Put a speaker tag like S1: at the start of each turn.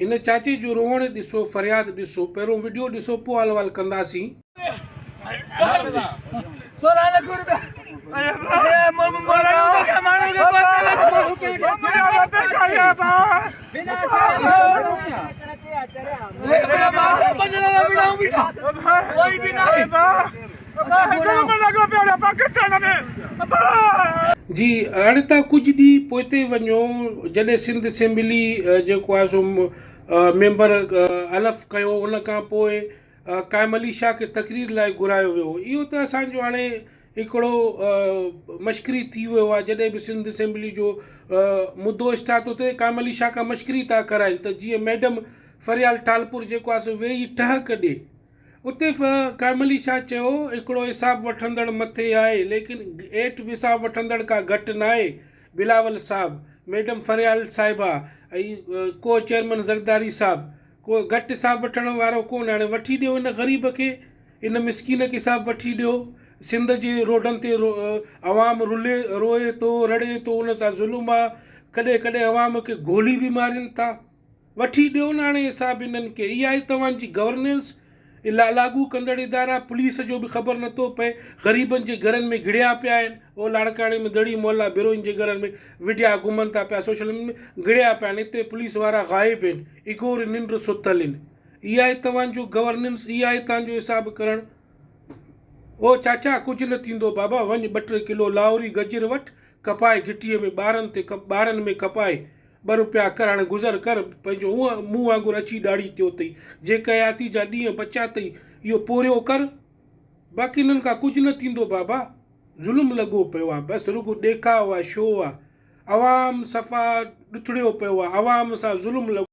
S1: هن چاچي جو روئڻ ڏسو فرياد ڏسو پهريون وڊيو ڏسو پوء حال احوال ڪنداسين. جي هاڻي تان ڪجهه ڏينهن پوئتي وڃو جڏهن سنڌ اسيمبلي جيڪو آهي سو ميمبر حلف کنيو ان کان پوء قائم علي شاهه کي تقرير لاء گهرايو ويو اهو ته اسانجو هاڻي هڪڙو مشڪري ٿي ويو آهي جڏهن به سنڌ اسيمبلي جو مدو اسٽارٽ ٿو ٿئي قائم علي شاهه کان مشڪري ٿا ڪرائين ته جيئن ميڊم فريال ٽالپور جيڪو آهي سو ويهي ٽهڪ ڏي اتي قائم علي شاهه چيو، هڪڙو حساب وٺندڙ مٿي آهي، ليڪن هيٺ به حساب وٺندڙ ڪا گهٽ ناهي، بلاول صاحب، ميڊم فريال صاحبه ۽ ڪو چيئرمين زرداري صاحب، ڪو گهٽ حساب وٺڻ وارو ڪونهي، هاڻي وٺي ڏيو هن غريب کي، هن مسڪين کي حساب وٺي ڏيو، سنڌ جي روڊن تي عوام رلي روئي ٿو، رڙي ٿو، ان سان ظلم آ، ڪڏهن ڪڏهن عوام کي گولي به مارين ٿا. وٺي ڏيو نه هاڻي حساب انهن کي اها آهي توهان جي گورننس لاڳو ڪندڙ ادارا پوليس جو به خبر نٿو پئي غريبن جي گهرن ۾ گهڙيا پيا آهن او لاڙڪاڻي ۾ دڙي محلا بروهين جي گهرن ۾ وڊيا گهمن ٿا پيا سوشل ميڊيا ۾ گهڙيا پيا آهن اتي پوليس وارا غائب آهن اگهور ننڊ ستل آهن اها آهي توهان جو گورننس اها آهي توهان جو حساب ڪرڻ او چاچا ڪجهه نه ٿيندو بابا وڃ ٻه ٽي ڪلو لاهوري گجر وٺ کپائي گهٽيء ۾ ٻارن تي ٻارن ۾ کپائي ٻه روپيا ڪر هاڻي گذر ڪر پنهنجو هونء مون وانگر اچي ڏاڙهي ٿيو اٿئي جيڪ حياتي جا ڏينهن بچيا اٿئي اهو پورهيو ڪر باقي انهن کان ڪجهه نه ٿيندو بابا ظلم لڳو پيو آ بس رڳو ڏيکاء آ شو آ عوام صفا ڏٿڙيو پيو آ عوام سان ظلم لڳو.